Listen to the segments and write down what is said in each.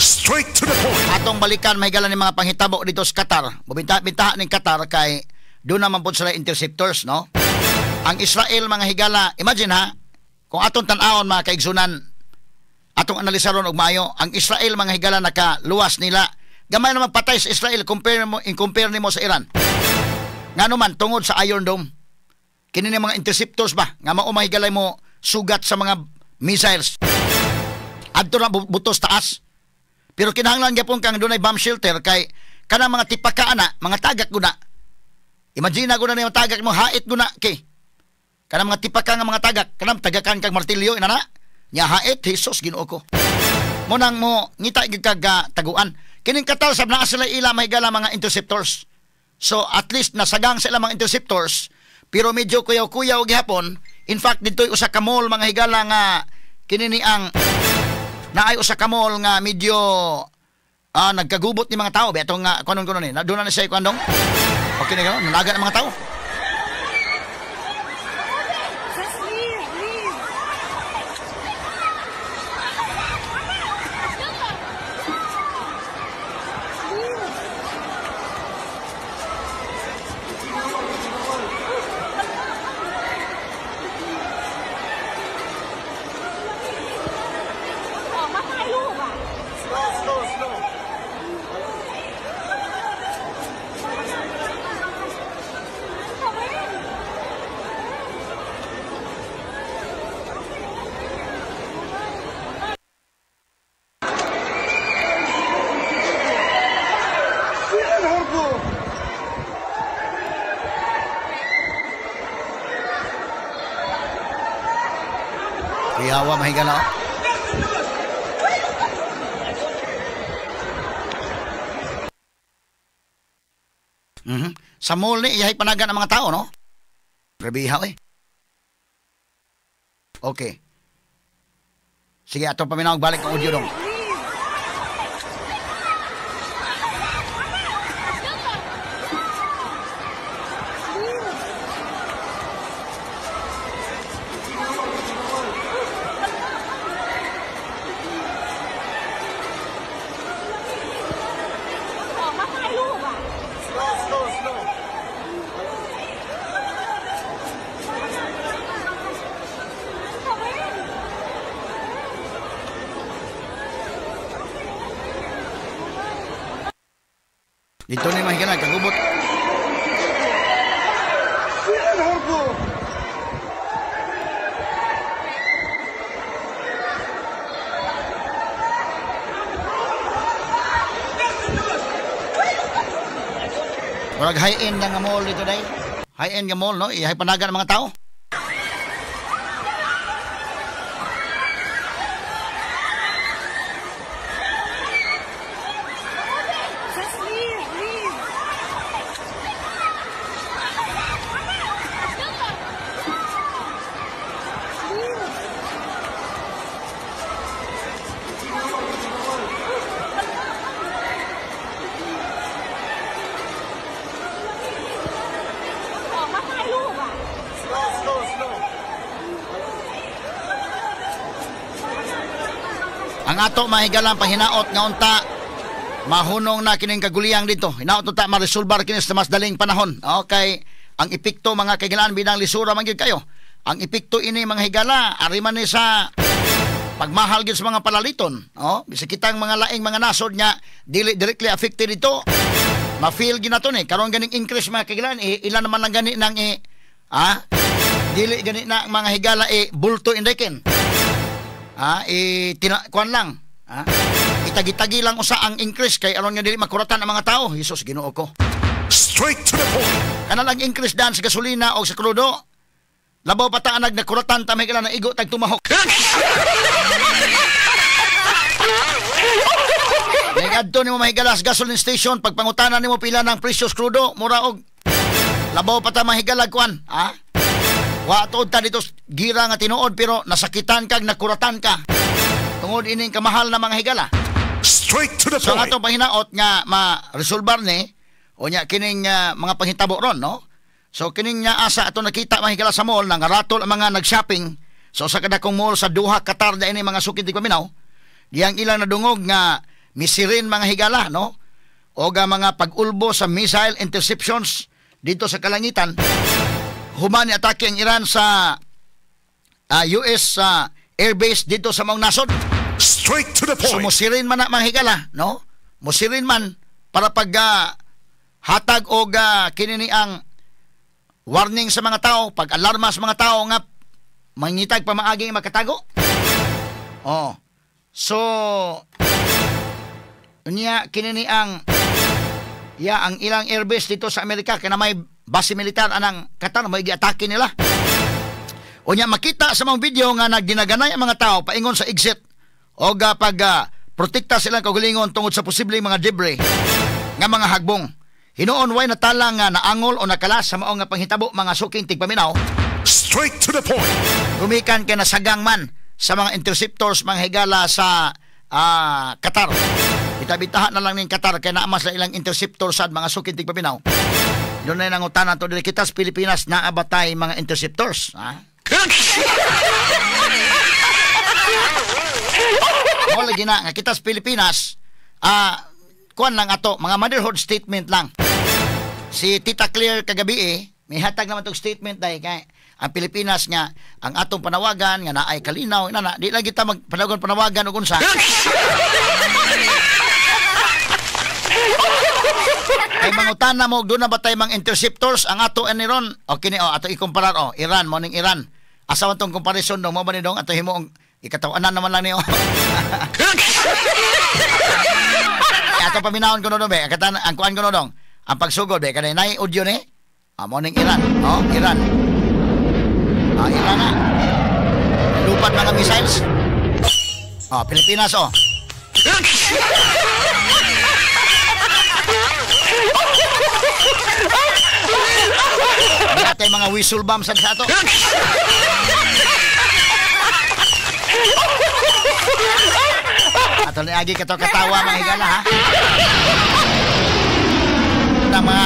Straight to the point. Atong balikan mahigala ni mga panghitabo dito sa Qatar. Mubinta-bintaha ning Qatar kay doon naman po sila interceptors, no? Ang Israel mga higala, imagine ha, kung atong tan-awon mga kaigsunan, atong analisaron og maayo, ang Israel mga higala nakaluwas nila. Gamay naman patay sa Israel compare mo in compare nimo sa Iran. Ngano man tungod sa Iron Dome. Kini ni mga interceptors ba nga mao mahigalay mo sugat sa mga missiles. Adto na butos taas. Pero kinahanglan gyapon kang dunay bomb shelter kay kanang mga tipaka ana, mga tagak guna. Imagine na guna nimo tagak mo hait guna kay. Kanang mga tipaka nga mga tagak, kanang tagakan kag martilyo inana. Nya hait, Jesus Ginoo ko. Mo nang mo ngita gyud kag taguan. Kining Qatar sab naa sila ila mahigala mga interceptors. So at least nasagang sila mga interceptors, pero medyo kuyaw-kuyaw gihapon. In fact didto'y usa ka mall mga higala nga kini ni ang naay usa ka mall nga medyo nagkagubot ni mga tao. Betong nga kunon kunon ni. Doon na siya kuandong. Okay na gano'n, nanaga ng mga tao. Just leave, leave. Leave. Oh, มาถ่ายรูปอ่ะ Slow, slow, slow. Kuyawa mahigala. Sa mall ni iyahay panagan ang mga tao, no? Grabiha eh. Okay. Sige, ato paminaw balik ang audio dong. Oh, มาถ่ายรูปอ่ะ Slow, slow, slow. Dito ni mahigala kagubot. Murag high-end na nga mall dito day. High-end nga mall, no? Ihay panagan ang mga tao. Just leave, leave. Leave. Oh, มาถ่ายรูปอ่ะ Slow, slow, slow. Ang ato mahigalang pahinaot nga unta mahunong na kining kaguliyang dito. Hinaot unta maresolbar kini sa mas daling panahon. Okay, ang epekto mga kagilaan bilang lisura man gyud kayo. Ang epekto ini mga higala ari man ni sa pagmahal gyud sa mga palaliton. Oh, bisag kitang mga laing mga nasod nga dili directly affected dito. Ma-feel gyud nato ni karon ganing increase mga kagilaan, ilan naman lang gani nang dili gani na ang mga higala bulto indekin. Kuan lang. Itagi-tagi lang usa ang increase kay aron nga dili makuratan ang mga tao. Jesus Ginoo ko. Straight to the point. Kana lang increase dan sa gasolina o sa krudo. Labaw pa ta anag nakuratan ta may kailangan na igo tag tumahok. Ngadto nimo mahigala sa gasoline station pagpangutana nimo pila ng presyo sa krudo, mura og labaw pa ta mahigala kuan, ha? Wa tuod ta dito gira nga tinuod pero nasakitan kag nakuratan ka. Tungod ining kamahal na mga higala. Straight to the So ang point. atong pahinaot nga ma-resolbar ni o nya kining mga panghitabo ron, no? So kining nga asa ato nakita mga higala sa mall nang ratol ang mga nag-shopping. So sa kadakong mall sa Doha, Qatar na ini mga sukid di paminaw. Diyang ilang nadungog nga Misirin mga higala, no? O ga mga pag-ulbo sa missile interceptions dito sa kalangitan. Human ni atake ang Iran sa US airbase dito sa maong nasod. Straight to the So point. musirin man na mga higala, no? Musirin man para pag hatag og kinini ang warning sa mga tao, pag alarma sa mga tao nga mangitag pamaagi makatago. Oh. So unya kinini ang ya ang ilang airbase dito sa Amerika kay na may base militar anang Qatar, may giatake nila. Unya makita sa mga video nga nagdinaganay ang mga tao paingon sa exit o pag protekta silang kaugalingon tungod sa posibleng mga debris nga mga hagbong. Hinuon way natala nga naangol o nakalas sa maong nga panghitabo mga suking tigpaminaw. Straight to the point. Gumikan kay nasagang man sa mga interceptors mga higala sa Qatar. Bitabitahan na lang ning Qatar kay naa man sa ilang interceptors sad mga suking tigpaminaw. Doon na nangutana to diri kita sa Pilipinas, naa ba tay mga interceptors? Ha? Mo lagi na nga kita sa Pilipinas, kuan lang ato, mga motherhood statement lang. Si Tita Claire kagabi may hatag naman tong statement dahil kay ang Pilipinas nga ang atong panawagan nga naay kalinaw inana, di lang kita magpanawagan panawagan og unsa. Kay mangutana mo doon na ba tay mga interceptors ang ato ani ron? O kini o ato ikumparar o Iran mo ning Iran. Asa man tong comparison dong mo ba ni dong ato himuong ikatawanan naman lang niyo. Ato paminahon ko no be, katan ang kuan ko no dong. Ang pagsugod be kanay nay audio ni. Mo ning Iran, oh Iran. Iran na. Lupad mga missiles. Oh, Pilipinas oh. May mga whistle bombs sa ato. Ato ni agi kato katawa mga higala ha. Na mga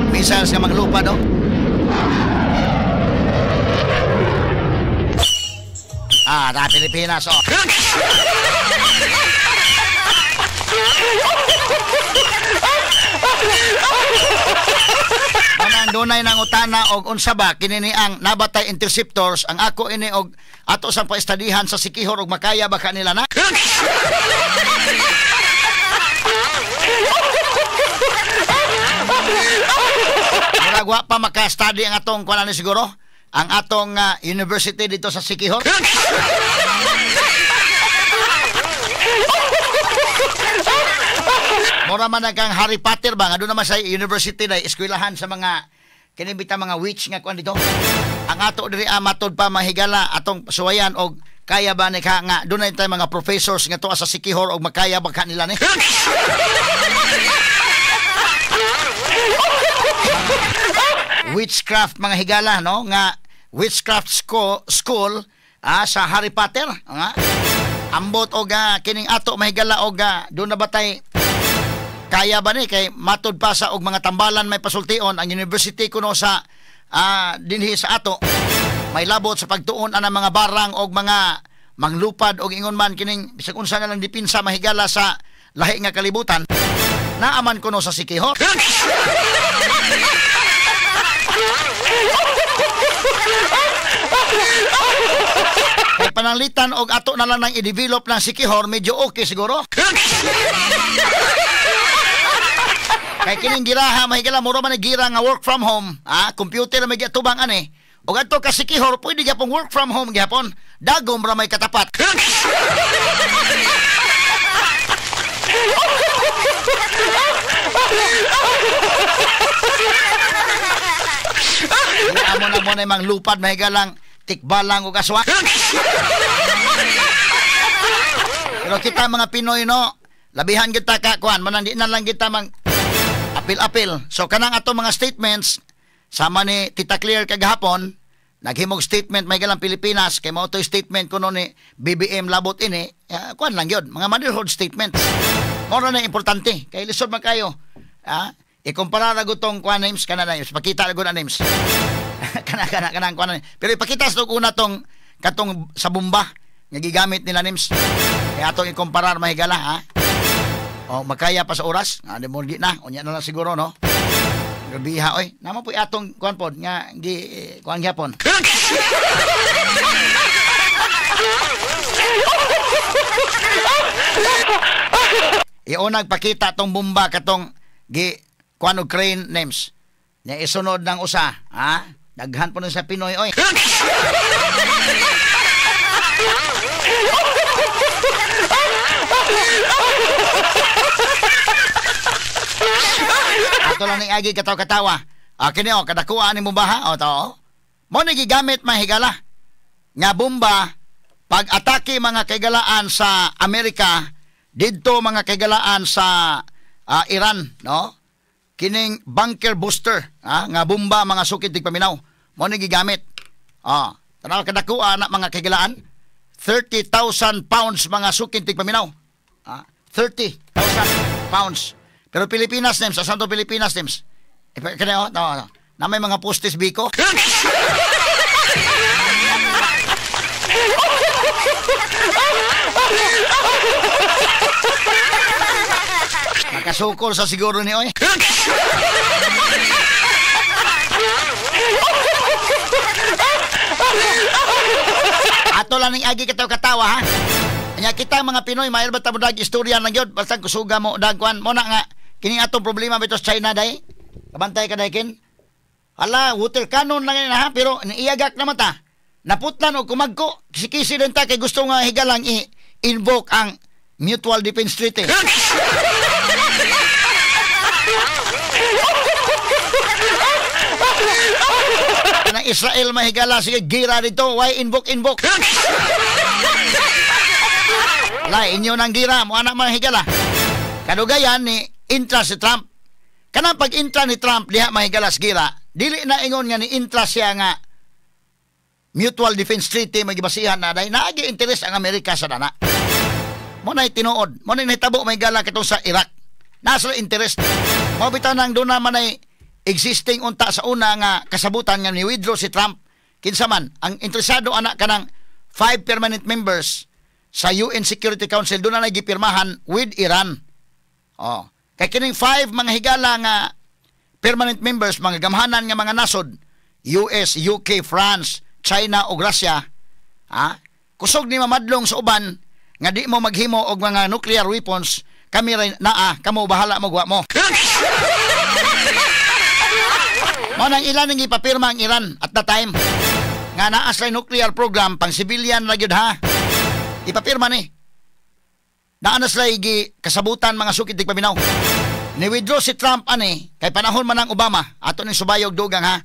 missiles nga maglupad oh. Ta Pilipinas oh. Manang dunay nang utana og unsa ba kini ni ang nabatay interceptors ang ako ini og ato sang paestadihan sa Sikihor og makaya ba kanila na? Murag wa pa maka-study ang atong kuan ni siguro ang atong university dito sa Sikihor. Mura man ang kang Harry Potter ba nga doon naman sa university na eskwelahan sa mga kinibita mga witch nga kuan dito. Ang ato diri matod pa mahigala atong suwayan og kaya ba ni ka nga doon na tayo mga professors nga tuwa sa Sikihor og makaya ba kanila ni. Witchcraft mga higala no nga witchcraft school sa Harry Potter nga ambot og kining ato mahigala og doon na ba tay kaya ba ni kay matud pa sa og mga tambalan may pasultion ang university kuno sa dinhi sa ato may labot sa pagtuon ana mga barang og mga manglupad og ingon man kining bisag unsa na lang dipinsa mahigala sa lahi nga kalibutan naaman kuno sa Sikihor. Kay pananglitan og ato na lang nang i-develop ng Sikihor medyo okay siguro. Kay kining giraha mahigala mura man gira nga work from home, computer may giatubang ani. Og adto ka Sikihor pwede gyapon work from home gyapon. Dagom ra may katapat. Amo na mo na mang lupad mahigalang tikbalang og aswa. Pero kita mga Pinoy no, labihan kita ka kuan manang di na lang kita mang apil-apil. So kanang ato mga statements sama ni Tita Claire kagahapon, naghimog statement may galang Pilipinas kay mao toy statement kuno ni BBM labot ini, kuan lang gyud, mga motherhood statements. Mao na importante kay lisod man kayo. Ikumpara ra gud tong kuan names kana names, pakita ra gud na names. kana kana kanang kuan. Pero ipakita sa una tong katong sa bomba nga gigamit nila names. Kay atong ikumparar mahigala ha. O makaya pa sa oras? Ah, di mo gi na. Unya na lang siguro, no? Grabiha oy. Namo po atong kuan pod nga gi kuan gyapon. Iunag pakita tong bomba katong gi kuan og crane names. Nya isunod ng usa, ha? Daghan po nun sa Pinoy oy. Ato lang ning agi kataw-katawa. Ah, kini oh, kadakuha ni bomba ha. O to. Mo ni gigamit mahigala nga bomba pag atake mga kaigalaan sa Amerika didto mga kaigalaan sa Iran, no? Kining bunker booster, ha, nga bomba mga sukid tigpaminaw. Mo ni gigamit. Ah, tanaw kadakuha na mga kaigalaan. 30,000 pounds mga sukid tigpaminaw. Ah, 30,000 pounds. Pero Pilipinas names, asan to Pilipinas names? Kani oh, no, no. Na may mga postes biko. Nakasukol sa siguro ni oy. Ato lang ning agi kataw-katawa ha. Anya kita mga Pinoy mahal ba ta mo dag istorya lang gyud basta kusuga mo dagkuan mo na nga kining atong problema bito sa China day. Kabantay ka day kin. Hala, water cannon lang yun, ha, pero niiyagak naman ta. Naputlan og kumagko, kisi-kisi din ta kay gusto nga higalang i-invoke ang Mutual Defense Treaty. Na Israel mahigala sige gira dito, why invoke invoke? La inyo nang gira mo anak mga higala. Kadugayan ni intra si Trump. Kanang pag-intra ni Trump diha mahigala sa gira, dili na ingon nga ni intra siya nga Mutual Defense Treaty magibasihan na dahil naagi interes ang Amerika sa dana. Mo na tinuod, mo na nahitabo mahigala katong sa Iraq. Nasa interest. Mo bitaw nang doon naman ay existing unta sa una nga kasabutan nga ni withdraw si Trump. Kinsa man ang interesado anak kanang 5 permanent members sa UN Security Council doon na gipirmahan with Iran. Oh, kay kining 5 mga higala nga permanent members, mga gamhanan nga mga nasod, US, UK, France, China ug Russia, ha? Kusog ni mamadlong sa uban nga di mo maghimo og mga nuclear weapons, kami ray naa, kamo bahala mo gwa mo. Mao nang ilan ang ipapirma ang Iran at the time nga naa sa nuclear program pang civilian ra gyud ha. Ipapirma ni. Naa na sila igi kasabutan mga sukid tigpaminaw. Ni withdraw si Trump ani kay panahon man ang Obama ato ning subayog dugang ha.